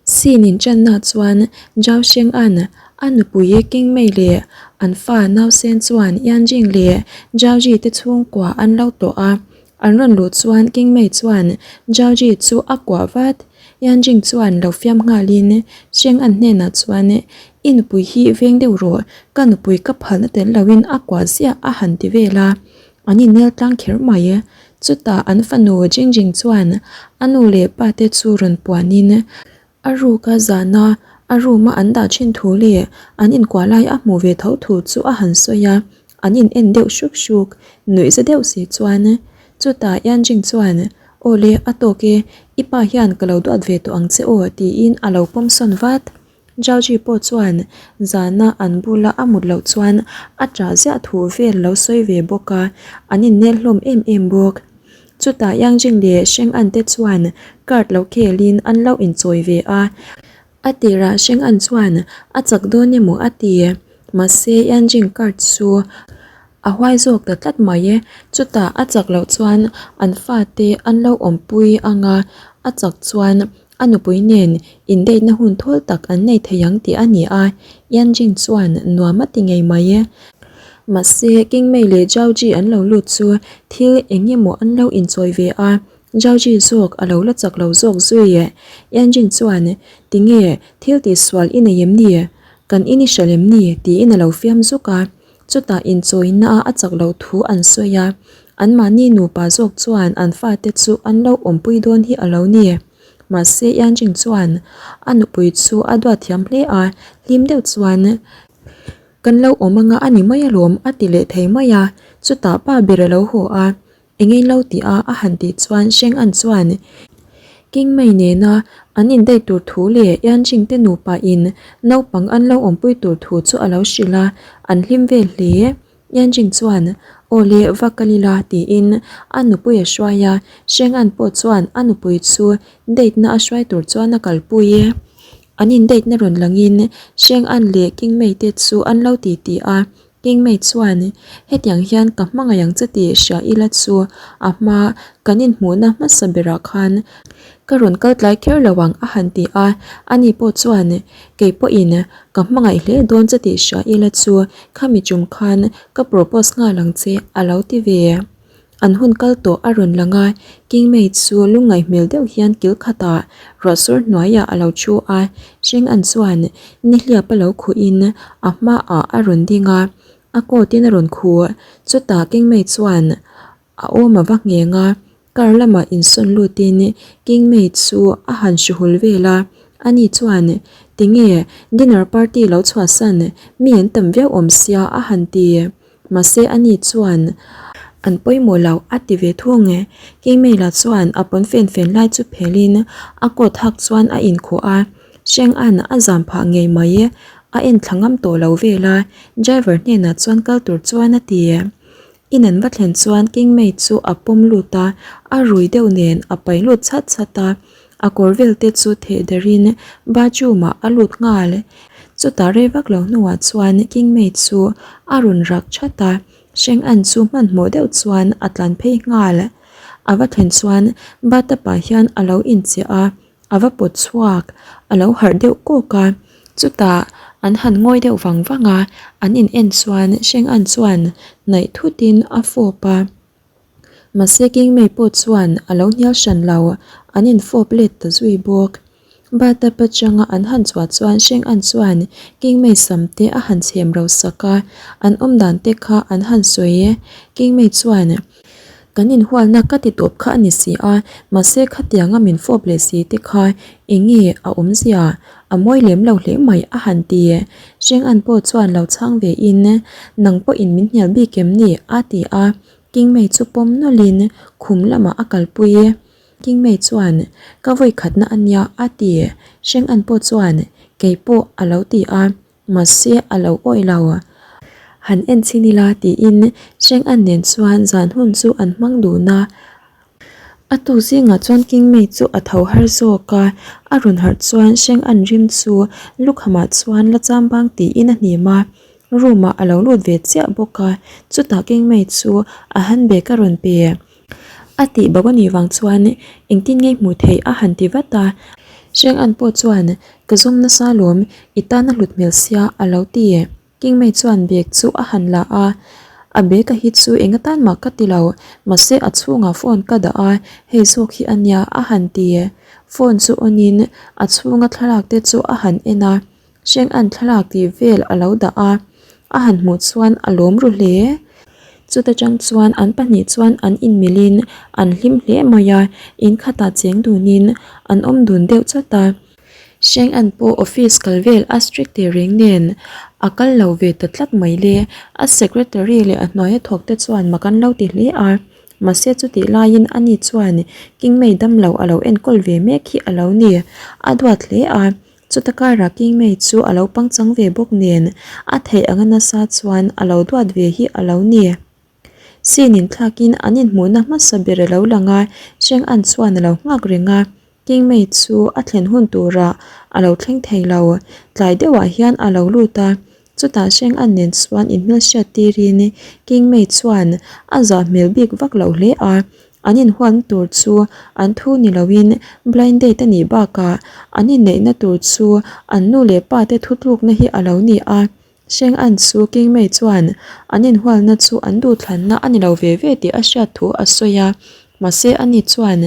Scene inṭanna chuan Zhao Sheng-a'n a nupui King Mei leh an fa nausen chuan Yanjing leh Zhao Ji te chhungkua an lo tlawh a. An rawn luh chuan King Mei chuan Zhao Ji chu a kuah vat. Yanjing chuan lo fiam nghalin Sheng-an hnenah chuan, I nupui hi veng deuh rawh, ka nupui ka phalna tel loin a kuah ziah a han ti vel a. An innel tlang kher mai. Chutah an fanu Jingjing chuan a nu leh pa te chu rawn puanin a ruka zana a room a an dah thin thu leh an inkuah lai a hmuh ve tho thu chu a han sawi a, an in en deuh hruk hruk nuih za deuh si chuan chutah Yanjing chuan Aw le a tawk e, i pa hian ka lo duat ve tawh ang che aw tiin a lo pawm sawn vat. Zhaoji pawh chuan zana an bula a mut loh chuan a ṭah ziah thu vel lo sawi ve bawk a, an innel hlawm em em bawk. Chutah Yangjing leh Sheng An te chuan card lo khelin an lo inchawi ve a, a tirah Sheng An chuan a chak dawn emaw a ti, mahse Yangjing card chu a huai zawk ta tlat mai e. Chutah a chak loh chuan an fate an lo awmpui ang a, a chak chuan A nupui nen indeihna hun thawl tak an nei thei ang tih a ni a, Yanjing chuan nuam a ti ngei mai e. Mahse, King Mei leh Zhao Ji an lo lut chu thil eng emaw an lo inchawi ve a, Zhao Ji zawk a lo la chak lo zawk zui e. Yanjing chuan, Tinge, thil tihsual i nei em ni? Kan in i hralh em ni? tiin a lo fiam zuk a. Chutah inchawina a chak loh thu an sawi a, anmahni nupa zawk chuan an fate chu an lo awmpui dawn hi a lo ni. Mahse Yanjing chuan a nupui chu a duat thiam hle a, hlim deuh chuan Kan lo awm anga a ni mai alawm a ti leh thei mai a, chutah pa ber a lo haw a, Eng eng lo tih a a han tih chuan Sheng An chuan King Mei nena an indaih tur thu leh Yan Jing te nupa in naupang an lo awmpui tur thu chu a lo hrilh a, an hlim vel hle. Yan Jing chuan Aw le va kal ila tiin a nupui a hruai a, Sheng An pawh chuan a nupui chu date na a hruai tur chuan a kalpui. An in date na rawn langin Sheng An leh King Mei te chu an lo titi a, Kingmei chuan, Hetiang hian ka hmangaih ang che tih hria ila chu a hma kan inhmuhna hmasa berah khan ka rawn kal tlai kher lo ang a han ti a. Ani pawh chuan, Kei pawhin ka hmangaih hle dawn che tih hria ila chu khami tum khan ka propose nghal ang che a lo ti ve. An hun kal tawh a rawn lang a, Kingmei chu lungngaih hmel deuh hian kil khatah ruahsur hnuaiah a lo thu a, Sheng An chuan nihliap a lo khuhin a hmaah a rawn ding a, a coat in a rawn khuh. Chutah Kingmei chuan a awm a va ngheng a, car lamah insawn lutin Kingmei chu a han hruhul vel a, ani chuan Tinge dinner party lo chhuahsan mi an tam viau awm sia a han ti. Mahse ani chuan an pawimawh loh a ti ve thung e. Keimei-la chuan a pawn fen fen lai chu phelin a coat hak chuan a inkhuh a, Sheng-a'n a zam phah ngei mai e, a en thla ngam tawh lo vel a, driver hnenah chuan kal tur chuan a ti. In an va thlen chuan Kingmei chu a pawm lut a, a rui deuh nen a pai lut chhat chhat a, A kawr vel te chu theh derin bathroom ah a lut nghal. Chutah rei vak lo hnuah chuan Kingmei chu a rawn rak that a, Sheng An chu hmanhmawh deuh chuan a tlan phei nghal. A va thlen chuan bathtub ah hian a lo inchiah a, a va pawt chhuak, a lo harh deuh kawk a. Chutah an han ngawi deuh vang vang a, an in en chuan Sheng An chuan hnaih thutin a fawp a. Mahse Kingmei pawh chuan a lo hnial hran lo, an infawp let ta zui bawk. Bathtub atanga an han chhuah chuan Sheng An chuan Kingmei sam te a han chhem ro sak a, an awm dan te kha an han sawi e. Kingmei chuan, Kan inhualna ka ti tawp kha a ni si a, mahse khatianga min fawp leh si te kha eng nge a awmzia? A mawi lem lo hle mai a han ti. Sheng An pawh chuan lo chhang ve in, Nang pawhin min hnial bik em ni? a ti a. Kingmei chu pawm nawlhin khum lamah a kalpui. Kingmei chuan, Ka vawi khatna a nia a ti. Sheng An pawh chuan, Kei pawh a lo ti a, mahse a lo awih lo. Han en chhin ila tiin Sheng An nen chuan zan hun chu an hmang dun a. A tuk zingah chuan Kingmei chu a tho har zawk a, a rawn harh chuan Sheng An rim chu lukhamah chuan la chambang tiin a hnim a, room ah a lo lut ve chiah bawk a, chutah Kingmei chu a handbag a rawn pe. A tih bo a nih vang chuan engtin nge hmuh theih a han ti vat a. Hreng an pawh chuan ka zawng nasa lawm i tan a hlut hmel sia a lo ti. Kingmei chuan bag chu a han la a, A bag a hi chu eng atan mah ka ti lo, mahse a chhungah phone ka dah a, hei zawk hi a nia a han ti. Phone chu on in a chhunga thlalak te chu a han en a, Hreng an thlalak tih vel a lo dah a, a han hmuh chuan a lawm ru hle. Chuta tang chuan an pahnih chuan an inmilhin an hlim hle mai a, in khatah cheng dunin an awm dun deuh chawt a. Hreng an pawh office kal vel a strict teh reng nen a kal lo ve ta tlat mai le. A secretary leh a hnuaia thawk te chuan mak an lo ti hle a, mahse chutih laiin ani chuan Kingmei damlo a lo enkawl ve mek hi a lo ni. A duat hle a, Chuta karah Kingmei chu a lo pangchang ve bawk nen a theih anga nasa chuan a lo duat ve hi a lo ni. Sin inthlakin an inhmuhna hmasa ber a lo lang a, Hreng An chuan a lo nghak reng a, Kingmei chu a thlen hun turah a lo thleng thei lo. Tlai deuhah hian a lo lut a, chutah Hreng An nen chuan inhmelhriat tirin Kingmei chuan a zah hmel bik vak loh hle a, An inhuatna tur chu an thu ni loin blind date a nih bakah an inneihna tur chu an nu leh pa te thutlukna hi a lo ni a. Hreng An chu Kingmei chuan an inhualna chu an duhthlanna a ni lo ve ve tih a hriat thu a sawi a. Mahse ani chuan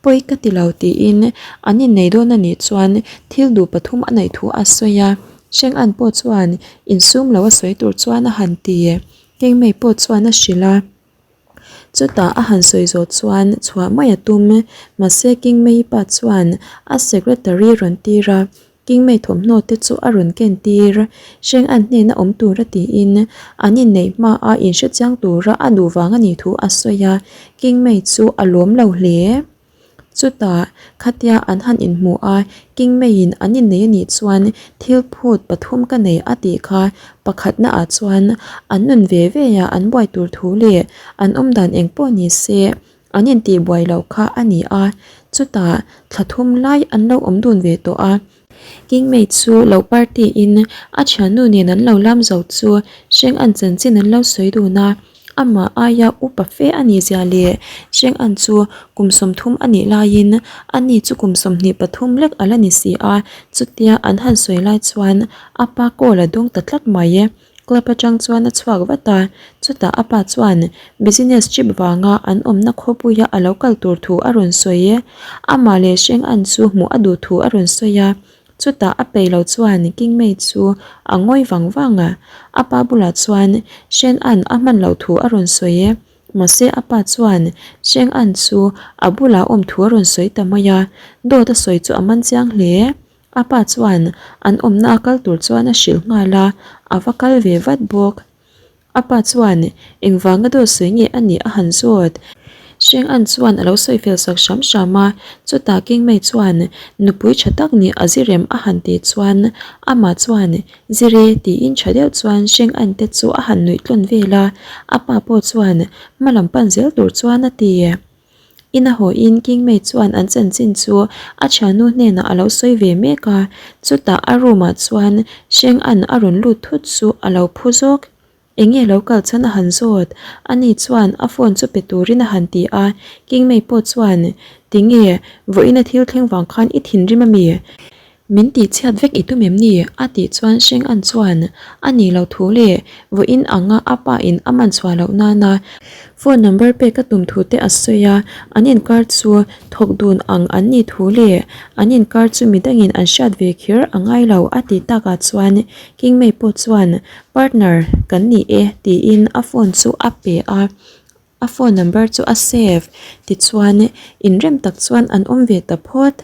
pawi ka ti lo tiin an innei dawn a nih chuan thil duh pathum a neih thu a sawi a. Hreng An pawh chuan insum lo a sawi tur chuan a han ti. Kingmei pawh chuan a hrilh a. Chutah a han sawi zawh chuan chhuah mai a tum. Mahse Kingmei pa chuan a secretary rawn tir a, Kingmei thawmhnaw te chu a rawn ken tir. Hreng an hnena awm tura tiin an inneih hma a inhre chiang tura a duh vang a nih thu a sawi a, Kingmei chu a lawm lo hle. Chutah, khatia an han inhmu a, Kingmeiin an innei a nih chuan thil phut pathum ka nei a tih kha pakhatna ah chuan an nun ve ve a an buai tur thu leh an awmdan eng pawh ni se an intih buai loh kha a ni a, chutah thla thum lai an lo awm dun ve tawh a. Kingmei chu lo party in a thiannu nen an lo lam zo chu hreng an chanchin an lo sawi dun a, amah aia upa fe a nih zia leh hreng an chu kum 30 a nih laiin ani chu kum 23 lek a la ni si a, chutia an han sawi lai chuan a pa call a dawng ta tlat mai. Club atang chuan a chhuak vat a, chutah a pa chuan business trip vanga an awmna khawpuia a lo kal tur thu a rawn sawi. Amah leh Hreng An chu hmuh a duh thu a rawn sawi a, chutah a peih lo chuan Kingmei chu a ngawi vang vang a, a pa bulah chuan Hreng An a hman loh thu a rawn sawi. Mahse a pa chuan Hreng An chu a bulah awm thu a rawn sawi ta mai a, dawt a sawi chu a man chiang hle. A pa chuan an awmna a kal tur chuan a hrilh nghal a, a va kal ve vat bawk. A pa chuan engvanga dawt sawi nge a nih a han zawt. Hreng An chuan a lo sawi fel sak hram hram a, chutah Kingmei chuan nupui tha tak nih a zirem a han tih chuan amah chuan Zire tiin tha deuh chuan Hreng An te chu a han nuih tlawn vel a, a pa pawh chuan hma lam pan zel tur chuan a ti. Ina hawiin Kingmei chuan an chanchin chu a thiannu hnenah a lo sawi ve mek a, chutah a room ah chuan Hreng An a rawn lut thut chu a lo phu zawk. Enge lo kal chhan a han zawt? Ani chuan a phone chu pe turin a han ti a, Kingmei pawh chuan, Tinge, vawiin a thil thleng vang khan i thinrim ami? Min tih chhiat vek i tum em ni? A tih chuan Hreng An chuan a nih loh thu leh vawiin anga a pa in a man chhuah loh nana phone number pek a tum thu te a sawi a, an inkar chu thawk dun ang an nih thu leh an inkar chu midangin an hriat ve kher a ngai lo a tih takah chuan Kingmei pawh chuan partner kan ni e tiin a phone chu a pe a, a phone number chu a save tichuan inrem tak chuan an awm ve ta phawt.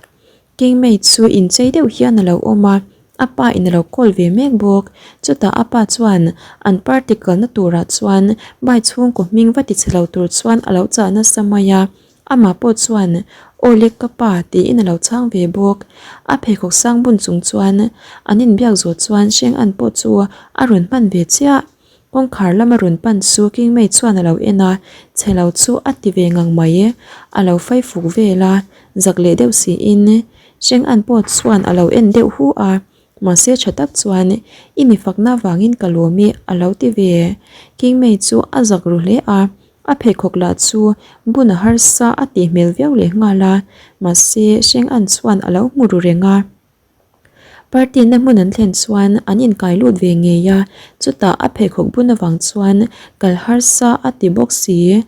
Kingmei chu inchei deuh hian a lo awm a, a pa in a lo call ve mek bawk. Chutah a pa chuan an party kalna turah chuan bike chhungkaw hming va ti chhe lo tur chuan a lo chah nasa mai a, amah pawh chuan Aw le ka pa tiin a lo chhang ve bawk. A pheikhawk sang bun chung chuan an inbiak zawh chuan Hreng An pawh chu a rawn hman ve chiah. Kawngkhar lama rawn pan chu Kingmei chuan a lo en a, chhe lo chu a ti ve ngang mai. A lo fai fuk vel a, zak leh deuh siin Hreng An pawh chuan a lo en deuh hu a, mahse tha tak chuan i mi fakna vangin ka lawm i a lo ti ve. Kingmei chu a zak ru hle a. A pheikhawk lah chu bun a harsa a tih hmel viau leh nghal a, mahse Sheng An chuan a lo hmu ru reng a. Party na hmun an thlen chuan an inkai lut ve ngei a, chutah a pheikhawk bun avang chuan kal harsa a ti bawk si.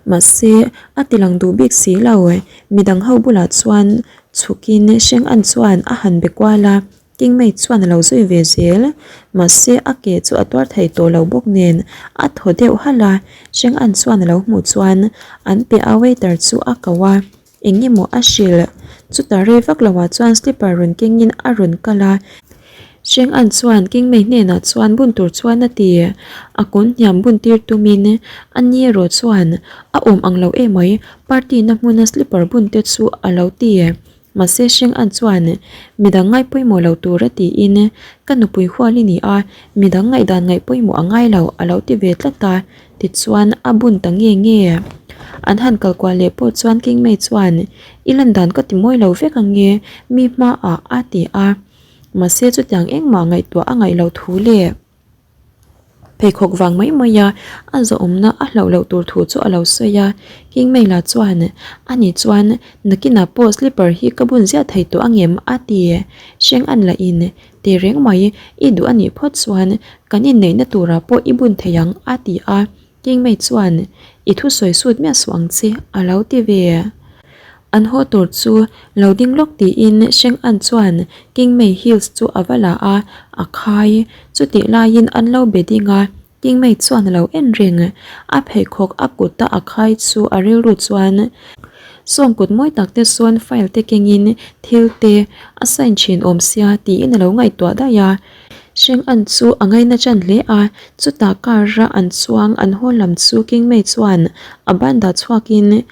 Mahse a ti lang duh bik si lo, midang ho bulah chuan chhukin Sheng An chuan a han be kual a, Kingmei chuan a lo zui ve zel. Mahse a ke chu a tuar thei tawh lo bawk nen a thaw deuh halh a, Sheng An chuan a lo hmuh chuan an piah a waiter chu a ko a, eng emaw a hrilh. Chutah rei vak loah chuan slipper rawn kengin a rawn kal a, Sheng An chuan Kingmei hnenah chuan bun tur chuan a ti. A kun hniam bun tir tumin a ni erawh chuan a awm ang lo emai party na hmuna slipper bun te chu a lo ti. Mahse Sheng An chuan, Midang ngaih pawimawh lo tura tiin ka nupui hual i ni a, midang ngaihdan ngaih pawimawh a ngai lo a lo ti ve tlat a, tichuan a bun ta nge nge. An han kal kual leh pawh chuan King Mei chuan, I lan dan ka ti mawi lo vek ang nge mi hmaah a ti a. Mahse chutiang engmah ngaihtuah a ngaih loh thu le. Pheikhawk vang mai mai a, a zawhawmna a hlauh loh tur thu chu a lo sawi a. King Mail-a chuan, Ani chuan nakinah pawh slipper hi ka bun ziah thei tawh angem? a ti. Hreng an lah in, Teh reng mai, i duh a nih phawt chuan kan inneihna turah pawh i bun thei ang, a ti a. Kingmei chuan, I thusawi sut miah suh ang che, a lo ti ve. An haw tur chu lo ding lawk tiin Sheng An chuan Kingmei heels chu a va la a, a khai. Chutih laiin an lo be ding a, Kingmei chuan a lo en reng. A pheikhawk a kuta a khai chu a rilru chuan Sawng kut mawi tak te sawn file te kengin thil te a sign thin awm sia tiin a lo ngaihtuah daih a. Hreng an chu a ngaina ṭan hle a, chutah car a an chuang an haw lam chu Kingmei chuan a ban dah chhuakin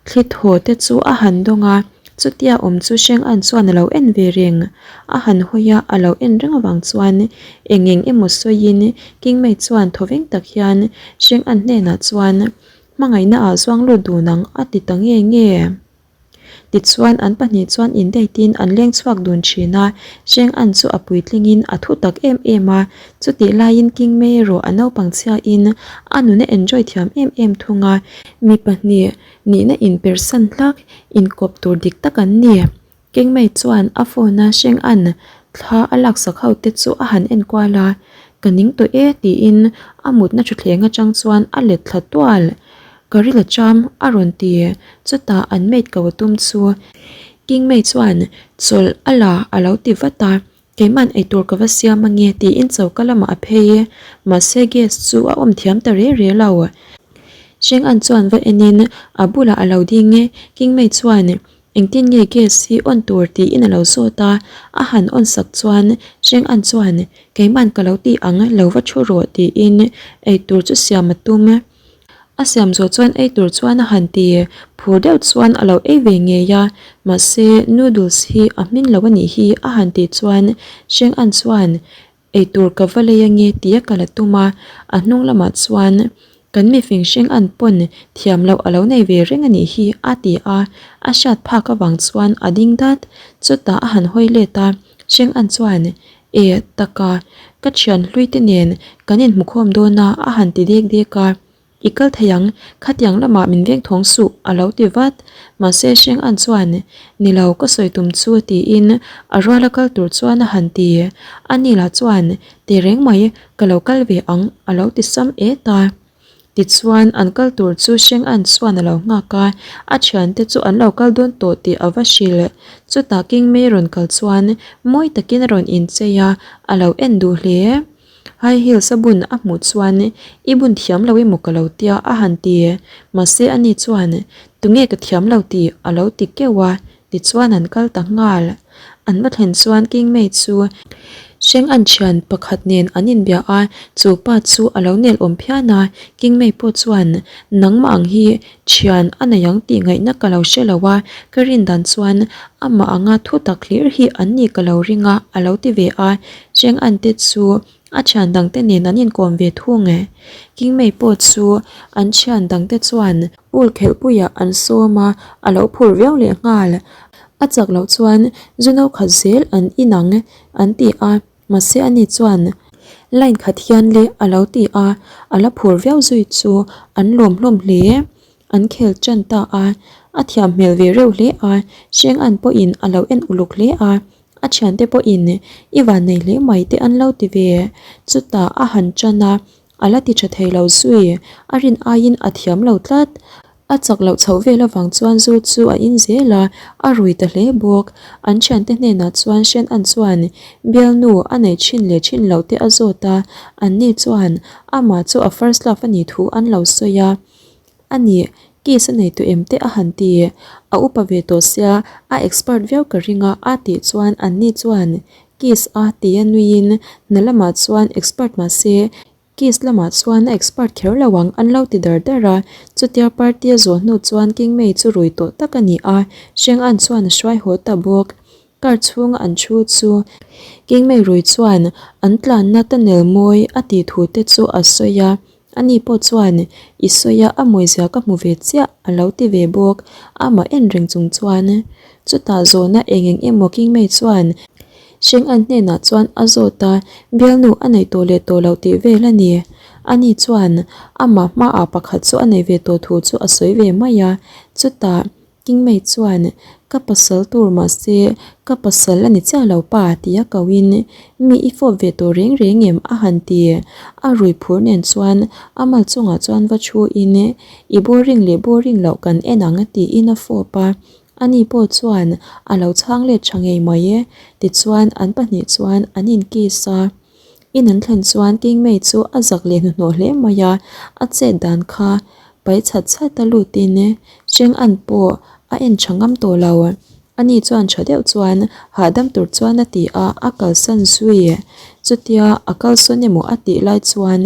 thli thaw te chu a han dawng a, chutia awm chu Hreng an chuan a lo en ve reng. A han hawi a, a lo en reng avang chuan eng eng emaw sawiin Kingmei chuan thawveng tak hian Hreng an hnenah chuan hmangaihna ah zuang lut dun ang a ti ta nge nge. Tichuan an pahnih chuan indate-in an leng chhuak dun thin a, Sheng An chu a puitlingin a thu tak em em a, chutih laiin King Mei erawh a naupang chhiain a nun a enjoy thiam em em thung a, mi pahnih nihna inpersan hlak inkawp tur dik tak an ni. King Mei chuan a phone a Sheng An thla a laksak ho te chu a han enkual a, Ka ning tawh e tiin a mutna thutthleng atang chuan a let thla tual. Ka ril a cham a rawn ti. Chutah an maid ko a tum chu King Mei chuan chawlh a la a lo ti vat a, Keiman eitur ka va siam ange tiin choka lamah a phei e. Mahse gas chu a awm thiam ta re re lo. Sheng An chuan va enin a bulah a lo ding e. King Mei chuan Engtin nge gas hi on tur tiin a lo zawt a, a han on sak chuan Sheng An chuan Keiman ka lo ti ang lo va thu rawh tiin eitur chu siam a tum. A siam zawh chuan ei tur chuan a han ti, phur deuh chuan a lo ei ve ngei a, mahse noodles hi a hmin lo a nih hi a han tih chuan Sheng An chuan ei tur ka va lei ange tia ka la tum a, a hnung lamah chuan kan mifing Sheng An pawn thiam loh a lo nei ve reng a nih hi a ti a, a hriat phak avang chuan a ding dat, chutah a han hawi let a, Sheng An chuan E, taka, ka thian hlui te nen kan inhmukhawm dawn a, a han ti dek dek a. I kal thei ang, khatiang lamah min veng thawng suh, a lo ti vat. Mahse Sheng An chuan, Ni lo, ka sawi tum chu, tiin a ruala kal tur chuan a han ti. Ani lah chuan, Ti reng mai, ka lo kal ve ang, a lo ti sam et a. Tichuan, an kal tur chu Sheng An chuan a lo nghak a, a thiante chu an lo kal dawn tawh tih a va hrilh. Chutah King Mei rawn kal chuan mawi takin a rawn inchei a, a lo en duh hle. High heels a bun a hmuh chuan, I bun thiam lo emaw ka lo tia a han ti. Mahse ani chuan, Tunge ka thiam lo tih a lo ti keuh a. Tichuan an kal ta nghal. An va thlen chuan King Mei chu Sheng An thian pakhat nen an inbia a, chu pa chu a lo nel awm phian a. King Mei pawh chuan, Nangmah ang hi thian a nei ang tih ngaihna ka lo hre lo a, ka rin dan chuan amah anga thu tak hlir hi an nih ka lo ring a, a lo ti ve a. Sheng An te chu a thian dangte nen an inkawm ve thung e. King Mei pawh chu an thian dangte chuan Pool khelhpuiah an sawm a, a lo phur viau leh nghal. A chak loh chuan zu no khat zel an inang an ti a, mahse ani chuan. Line khat hian le a lo ti a, a la phur viau zui chu an lawm hlawm hle. An khel tan ta a, a thiam hmel ve reuh hle a, Hreng an pawhin a lo en uluk hle a, a thiante pawhin i vannei hle mai te an lo ti ve. Chutah a han tan a, a la ti tha thei lo zui, a rin aiin a thiam lo tlat. A chak loh chhoh vel avang chuan zu chu a in zel a, a rui ta hle bawk. An thiante hnenah chuan Shen An chuan bialnu a nei thin leh thin loh te a zawt a, anni chuan amah chu a first love a nih thu an lo sawi a. A nih, kiss a nei tawh em te a han ti. A upa ve tawh sia, a expert viau ka ring a a tih chuan anni chuan kiss a tia nuiin hna lamah chuan expert mahse Kiss lamah chuan a expert kher lo ang an lo ti dar dar a, chutia party a zawh hnu chuan King Mei chu rui tawh tak a ni a, Sheng An chuan a hruai haw ta bawk. Car chhunga an thu chu King Mei rui chuan an tlanna tunnel mawi a tih thu te chu a sawi a, ani pawh chuan i sawi a a mawizia ka hmu ve chiah a lo ti ve bawk, amah en reng chung chuan chutah zawhna eng eng emaw King Mei chuan Sheng An hnenah chuan a zawt a, bialnu a nei tawh leh tawh loh tih vel a ni. Ani chuan amah hmaah pakhat chu a nei ve tawh thu chu a sawi ve mai a. Chutah Kingmei chuan, Ka pasal tur mahse ka pasal a ni chiah lo pa tia koin mi i fawp ve tawh reng reng em a han ti. A rui phur nen chuan a mal chungah chuan va thuin i boring leh boring loh kan en ang tiin a fawp a. Ani pawh chuan a lo chhang let tha ngei mai e. Tichuan an pahnih chuan an in kiss a. In an thlen chuan Kingmei chu a zak leh hnuhnawh hle mai a, a chet dan kha pai chhat chhat a lutin Cheng An pawh a en tha ngam tawh lo. Ani chuan tha deuh chuan hahdam tur chuan a ti a, a kalsan zui. Chutia a kalsawn emaw a tih lai chuan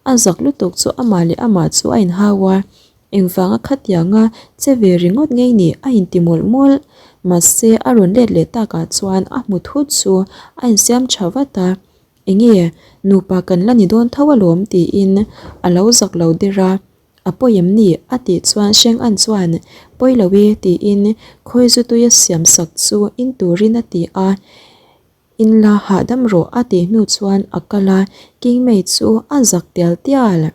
a zak lutuk chu amah leh amah chu a inhau a. Engvanga khatianga che ve ringawt ngei ni a inti mawlh mawlh. Mahse a rawn let leh takah chuan a hmu thut chu a insiam tha vat a, Enge nupa kan la ni dawn tho alawm tiin a lo zak lo der a, A pawi em ni? a tih chuan Sheng An chuan Pawi lo e tiin khawi zu tuia siam sak chu in turin a ti a, In la hahdam rawh a tih hnu chuan a kal a, King Mei chu a zak tial tial.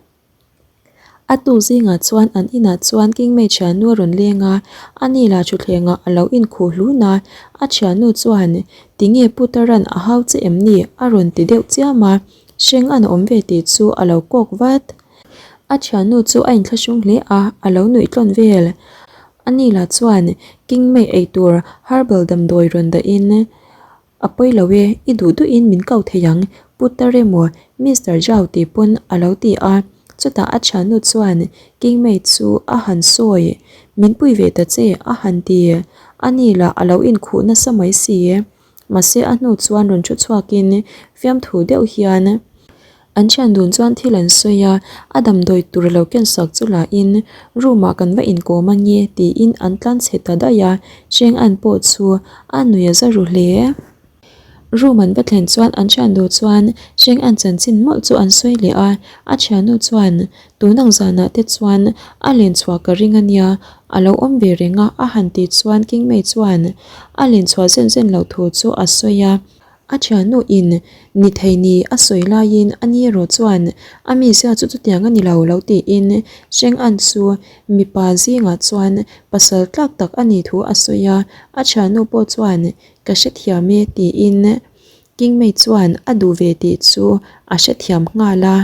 A tu zingah chuan an inah chuan Kingmei thiannu a rawn leng a, a ni lah thutthlengah a lo inkhuh hlun a, a thiannu chuan Tinge Putaran a hau che em ni? a rawn ti deuh chiam a, Hreng an awm ve tih chu a lo kawk vat. A thiannu chu a inthlahrung hle a, a lo nuih tlawn vel. A ni lah chuan Kingmei eitur herbal damdawi rawn dahin A pawi lo e, i duh duhin min kau thei ang, Putar emaw Mister Zhao tih pawn a lo ti a. Chutah a thiannu chuan Kingmei chu a han sawi, Min pui ve ta che a han ti. A ni lah a lo inkhuh nasa mai si. Mahse a hnu chuan rawn thu chhuakin fiamthu deuh hian An thian dun chuan thil an sawi a, a damdawi tur lo ken sak chu lahin room ah kan va inkawm ange tiin an tlan chhe ta daih a, Cheng An pawh chu a nui a za ru hle. Room an va thlen chuan an thian duh chuan Cheng An chanchin mawlh chu an sawi leh a, a thiannu chuan tun ang zanah te chuan a len chhuah ka ring ania, a lo awm ve reng a a han tih chuan King Mei chuan a len chhuah zen zen loh thu chu a sawi a. A thiannu in ni thei ni a sawi laiin a ni erawh chuan a mizia chu chutiang a ni lo lo tiin Sheng An chu mipa zingah chuan pasal tlak tak a nih thu a sawi a, a thiannu pawh chuan ka hrethiam e tiin King Mei chuan a duh ve tih chu a hrethiam nghal a.